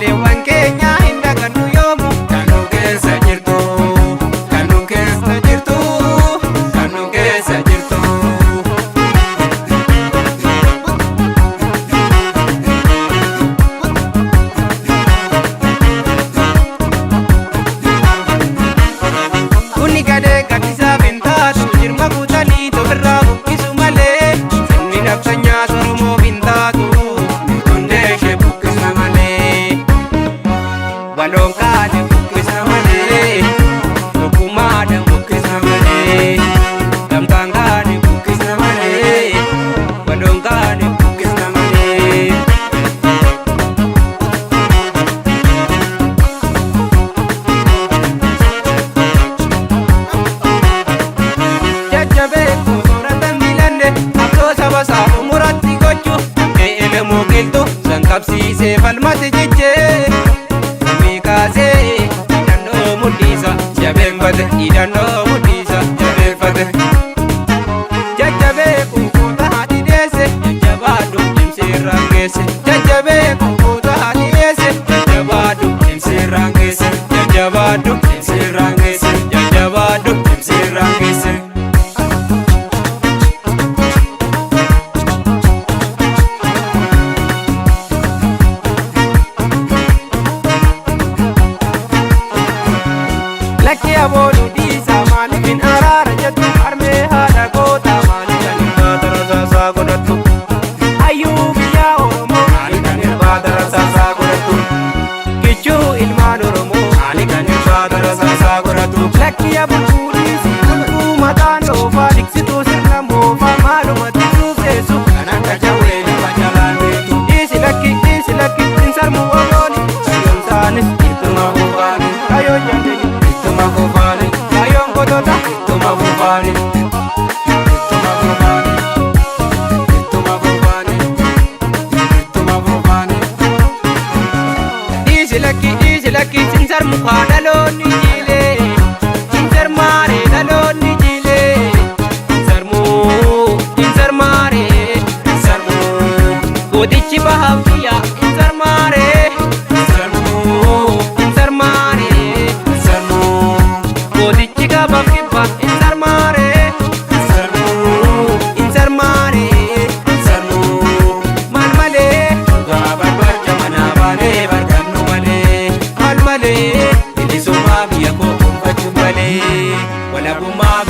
Jaalleewwan keenya hin dagannu yoomu. Kan nu keessa jirtu, kan nu keessa jirtu, kan nu keessa jirtu. Kunni gadee gaddisaaf hin taatu, jirma kutanii ofirraa buqqisu malee. Sirni naftanyaas Oromoof hin taatu, Hundee ishee buqqisna malee, waloon kaane buqqisna malee, tokkummaadhaan buqqisna malee, gamtaan kaane buqqisna malee, waloon kaane buqqisna malee. Jajjabeeku soorata milanne qabsoo saba isaa umuratti gochuu namni elemoo qilxu san qabsiisee falmate jechee namni kaasee hidhannoo mudhiisa jabeeffate, hidhannoo mudhiisa Jabeeffate. Jajjabeeku goota haati deesse, jajjabaadhu cimsee geesse. Jajjabeeku goota haati deesse, jajjabaadhu Cimsirraan geesse, jajjabaadhu cimsirraan geesse, jajjabaadhu. Cimsirraan geesse. Lakki abooluu dhiisaa, maaliif hin araara jettu? Harmee haadha goota, maaliif kan irbaata rasaasaa godhattu? Hayyuu biyya Oromoo, Maali kan irbaata rasaasaa godhattu? Kichuu ilmaan Oromoo, Maali kan irbaata rasaasaa godhattu? Lakki abuluu dhiisi, bulbuu mataan dhoofaa, tiksituu sirna moofaa, maaluma tiksuuf teessu? Kan akka jawwee lafa jalaan beektu. Dhiisi lakki, dhiisi lakki, hin sarmuu ogooni, kaayyoon isaanis Ittuma fufaani, kaayyoon jaalladhi, ittuma fufaani, kaayyoon gootota. Ittuma fufaani, ittuma fufaani, ittuma fufaani, ittuma fufaani. Dhiisi lakki, dhiisi lakki, sin sarmu haa dhaloonni jiilee. Sin sarmaaree dhaloonni jiilee. Sin sarmuu, sin sarmaaree. Hin sarmuu, Gootichi bahaaf biyya hin sarmaaree. Hin sarmuu, Hin sarmaaree. Hin sarmuu, Gootichi gabaaf kibba hin sarmaaree. Hin sarmuu, Hin sarmaaree. Hin sarmuu. Maal malee, Dhugaa barbaacha manaa baanee bargannu malee. Maal malee. Bilisummaa biyya koo gonfachuu malee. Walabummaa